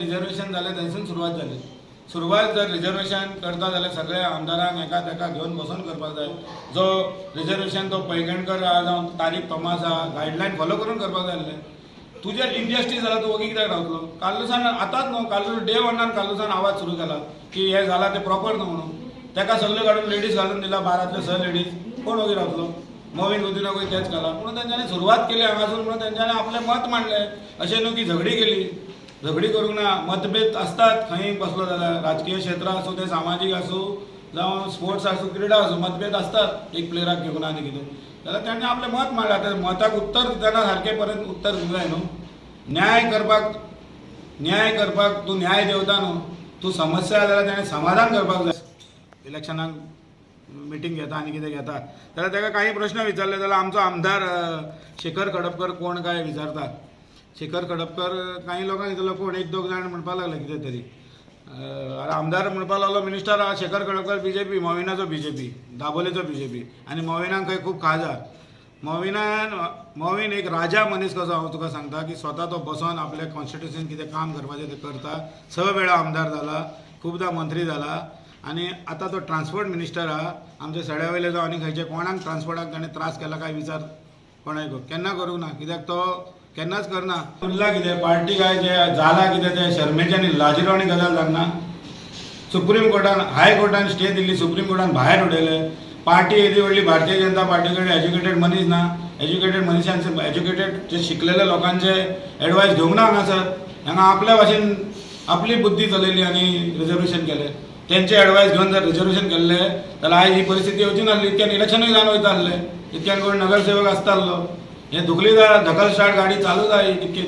Reservation जालें थंयसून सुरवात जाली. सुरवात जर रिजर्वेशन करता जाल्यार सगळ्या आमदारांक एका तेका घेवन बसून करपाक जाय. जो रिजर्वेशन तो पैंगणकर आहा जावं तारीक थॉमस आहा, गायडलायन फॉलो करून करपाक जाय आसलें. तुजेर इनजस्टीस जाल्यार तूं वगी कित्याक रावतलो? कार्लुसान आतांच न्हू, कार्लूस डे वनान कार्लुसान आवाज सुरू केला की हें जालां तें प्रॉपर न्हू म्हणून. ताका सगळ्यो काडून लेडीज घालून दिला, 12तले 6 लेडीज. कोण वगी रावतलो? मोविन गुदिन्होकूय तेंच घाला म्हणून तेंच्यांनी सुरवात केली हांगासून. म्हणून तेंच्यांनी आपलें मत मांडलें. अशें न्हू की झगडी केली. झगडी करूंक ना. मतभेद आसतात खंय बसलो जाल्यार, राजकीय क्षेत्र आसूं, तें सामाजीक आसूं, जावं स्पोर्ट्स आसूं, क्रिडा आसूं, मतभेद आसतात. एक प्लेयराक घेवंक ना आनी कितें जाल्यार ताणें आपलें मत मांडलें. आतां मताक उत्तर दितना सारकें परत उत्तर दिवंक जाय न्हू. न्याय करपाक, न्याय करपाक तूं न्याय देवता न्हू. तूं समस्या जाल्यार ताणें समाधान करपाक जाय. इलेक्शनाक मिटींग घेता आनी कितें घेता जाल्यार ताका काही प्रश्न विचारले जाल्यार आमचो आमदार शेखर खडपकर कोण काय विचारता. शेखर खडपकर काही लोकांक विचारलो, कोण एक दोग जाण म्हणपाक लागले कितें तरी. आमदार म्हणपाक लागलो, मिनिस्टर आहा शेखर खडपकर बीजेपी, मोविनाचो बीजेपी, दाबोलेचो बीजेपी आनी मोविनाक खंय खूब खाज आहा. मोविनान, मोविन एक राजा मनीस कसो. हांव तुका सांगता की स्वता तो बसोन आपल्या कॉन्स्टिट्युशन कितें काम करपाचें तें करता. 6 वेळा आमदार जाला, खुबदां मंत्री जाला आनी आतां तो ट्रान्सपोर्ट मिनिस्टर आहा. आमच्या सड्या वयले जावं आनी खंयचे कोणाक ट्रान्सपोर्टाक ताणें त्रास केला काय विचार कोणाक केन्ना करूंक ना, कित्याक तो केन्नाच करना. उरला कितें पार्टी काय जें जालां कितें तें शर्मेचें आनी लाजिरवाणी गजाल सांगना. सुप्रीम कोर्टान, हायकोर्टान स्टे दिल्ली, सुप्रीम कोर्टान भायर उडयले. पार्टी येदी व्हडली भारतीय जनता पार्टी कडेन एज्युकेटेड मनीस ना. एज्युकेटेड मनशांचे, एज्युकेटेड जे शिकलेले लोकांचे एडवायस घेवंक ना हांगासर. हांगा आपल्या भाशेन आपली बुद्धी चलयली आनी रिजर्वेशन केलें. तेंचे एडवायस घेवन जर रिजर्वेशन केल्लें जाल्यार आयज ही परिस्थिती येवची नासली. इतक्यान इलेक्शनूय जावन वयता आसलें, इतक्यान कोण नगरसेवक आसता आसलो. हें धुकली जाय, धकल स्टार्ट गाडी चालू जाय इतके.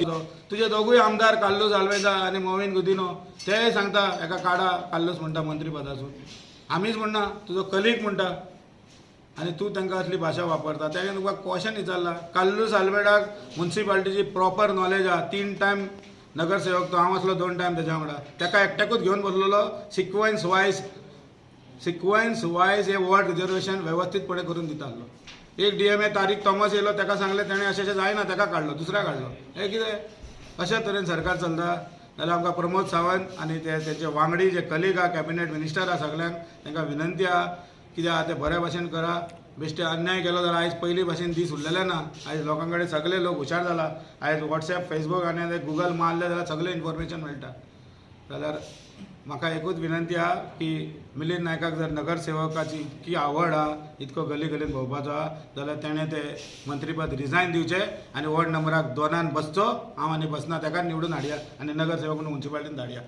तुजे दोगूय आमदार कार्लूस आल्वेदा आनी मोविन गुदिनो तेय सांगता एका काडा कार्लूस म्हणटा मंत्रीपदासून. आमीच म्हणना, तुजो कलीग म्हणटा आनी तूं तांकां असली भाशा वापरता. तेणें तुका क्वेश्चन विचारला. कार्लूस आल्वेदाक मुन्सिपालिटीची प्रॉपर नॉलेज आहा. 3 टायम नगरसेवक तो, हांव आसलो 2 टायम तेज्या वांगडा. ताका एकट्याकूच घेवन बसलेलो, सिक्वन्स वायज, सिक्वन्स वायज हे वॉर्ड रिजर्वेशन वेवस्थीतपणे करून दिता आसलो. एक डीएमए तारीक थॉमस येयलो, ताका सांगलें तेणें अशें अशें जायना, ताका काडलो, दुसऱ्या काडलो. हें कितें अशा तरेन सरकार चलता जाल्यार आमकां प्रमोद सावंत आनी ते तेचे वांगडी जे कलीग आहा, कॅबिनेट मिनिस्टर आहा, सगल्यांक तांकां विनंती आहा, कितें आहा तें बऱ्या भाशेन करा. बेश्टे अन्याय केलो जाल्यार आयज पयलीं भाशेन दीस उरलेले ना. आयज लोकां कडेन सगळे लोक हुशार जाला. आयज वॉट्सॅप, फेसबूक आनी गुगल मारले जाल्यार सगळें इन्फॉर्मेशन मेळटा. जाल्यार म्हाका एकूच विनंती आहा की मिलिंद नायकाक जर नगरसेवकाची इतकी आवड आहा, इतको गली गलीन भोंवपाचो आहा, जाल्यार तेणें तें मंत्रीपद रिजायन दिवचें आनी वॉर्ड नंबराक 2 बसचो. हांव आनी बसना, ताका निवडून हाडया आनी नगरसेवक म्हणून मुन्सिपालिटीन धाडया.